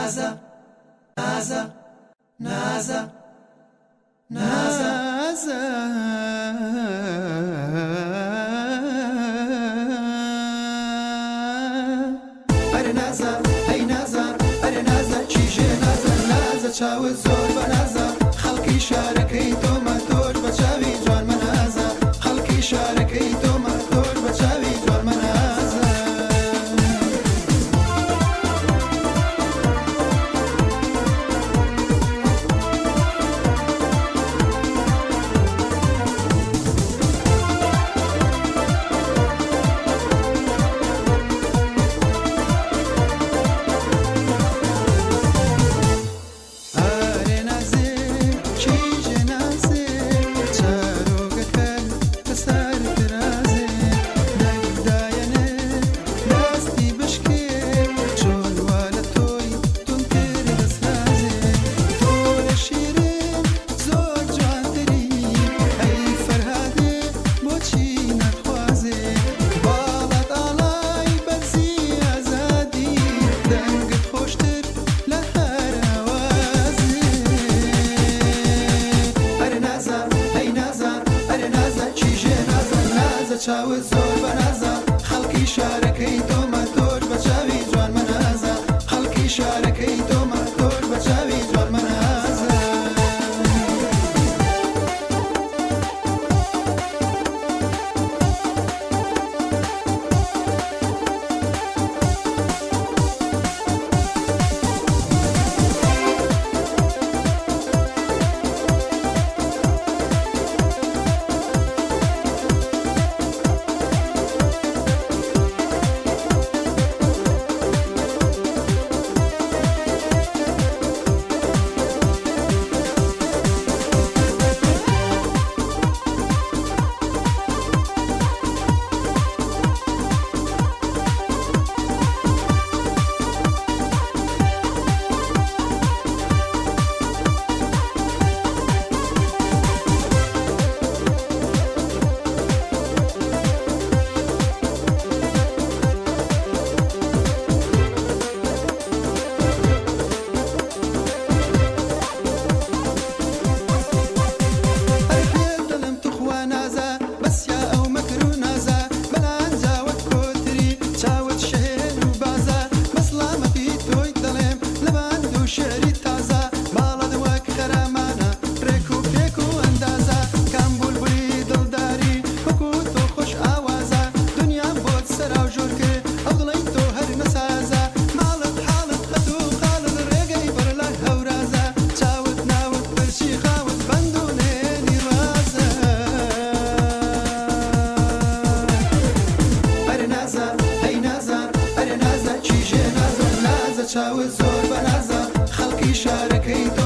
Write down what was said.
نازە نازە نازە نازە. ئەرێ نازە هەی نازە ئەرێ نازە کیژێ نازە نازە چاوت زۆر بەنازە خەڵکی شارەکەی تۆمە تۆش بە چاوی جوان مەنازە خەڵکی شارەکەی تۆمە تۆش بە چاوی جوان مەنازە. ئەرێ نازێ کیژێ نازێ چارۆگەکەت لەسەر ترازێ دەنگ دایەنێ دەستی بشکێ چۆن وا لە تۆی توندتر دەسرازێ تۆ لە شیرین زۆر جوانتری ئەی فەرهادێ بۆچی ناتخوازێ باڵات ئاڵای بەرزی ئازادی دەنگت خۆشتر لە هەر ئاوازێ. ئەرێ نازە هەی نازە ئەرێ نازە کیژێ نازە نازە چاوت زۆر بەنازە خەڵکی شارەکەی تۆمە تۆش بە چاوی جوان مەنازە خەڵکی شارەکەی تۆمە تۆش بە چاوی جوان مەنازە. ئەرێ پێت دەڵێم توخوا نازە بەس یا ئەو مەکر و نازە بەلانجا وەک کۆتری چاوت شەهێن و بازە بەسڵامەتی تۆی دەڵێم لەبان دوو شعری تازە باڵت وەک خەرامانە ڕێک و پێک و ئەندازە کام بولبولی دڵداری وەکو تۆ خۆش ئاوازە دنیام بۆت سەراو ژوور کرد ئەو دڵەی تۆ هەر نەسازە ماڵت حاڵت خەت و خاڵت ڕێگەی پڕ لە هەورازە چاوت ناوت پرچی خاوت بەند و نهێنی ڕازە. ئەرێ نازە هەی نازە ئەرێ نازە کیژێ نازە نازە چاوت زۆر بەنازە خەڵکی شارەکەی تۆ.